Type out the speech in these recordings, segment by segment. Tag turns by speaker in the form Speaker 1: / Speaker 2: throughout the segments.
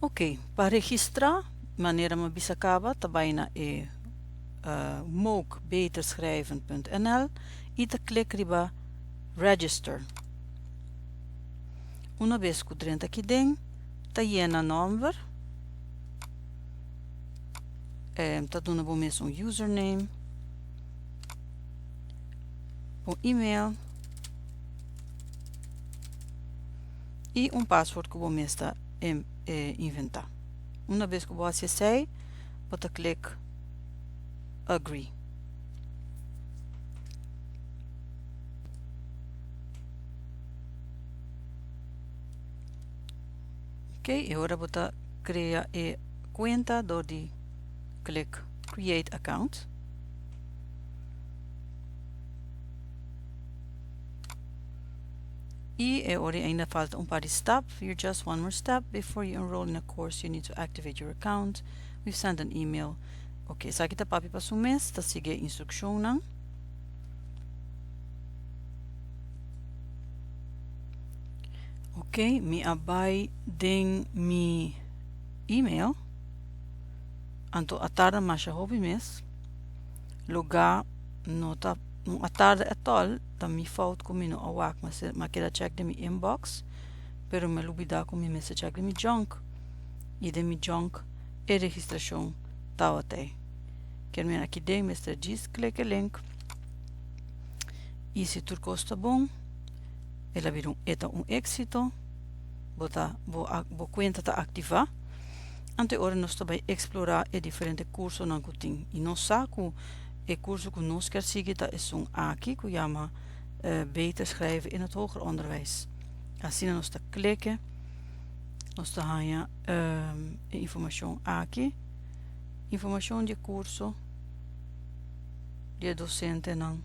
Speaker 1: Ok, pa registrá, manera mi a bisa kaba, ta bai na e moocbeterschrijven.nl i ta klik riba Register. Una bes ku drenta aki den, ta yena nòmber, ta duna bo mes un username, un email i un paswoord ku bo mes ta inventá. Una bes ku bo hasi esei, bo ta klik Agree. Ok, e ora bo ta krea e kuenta dor di klik Create Account. I e ora ainda falta un par di stap. You're just one more step before you enroll in a course you need to activate your account. We've sent an email. Ok, esaki ta papia pa su mes, ta sigui e instrukshonnan. Ok, mi a bai den mi email. Anto a tarda masha hopi mes. Lugá no ta no a tarda at all, ta mi fout ku mi no a wak. Mi a keda check den mi inbox, pero mi a lubida ku mi mester check den mi junk. I den mi junk e registrashon tabata ei. Kier mira aki den mester djis klik e link i si tur kos ta bon el a bira un e ta un éksito, bo ta bo bo kuenta ta aktivá. Anto e ora nos ta bai eksplorá e diferente kursonan ku tin i nos sa ku e kurso ku nos kier sigui ta esun aki ku yama Beter schrijven in het hoger onderwijs. Asina nos ta klike, nos ta haña e informashon aki, informashon di e kurso, di e dosentenan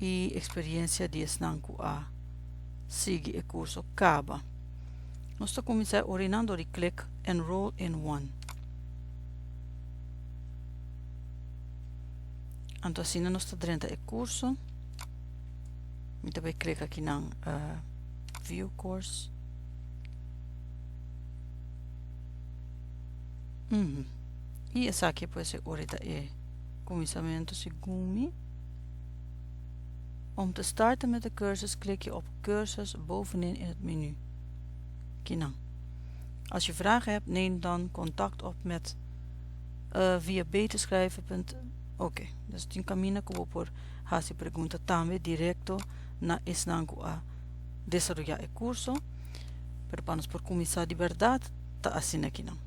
Speaker 1: i eksperiensia di esnan ku a sigui e kurso kaba. Nos ta kuminsá e orinan dor di klik Enroll in one. Anto asina nos ta drenta e kurso. Mi ta bai klik akinan View course. I esaki pues e ora ta e kuminsamentu segun mi. Om te starten met de cursus klik je op Cursus bovenin in het menu. Kinan. Als je vragen hebt, neem dan contact op met uh, via beterschrijven. Oké, dus tin camina ku bo por hasi pregunta tambe directo na esnan ku a desaroyá e curso. Pero pa nos por kuminsá di bèrdat ta asina kinan.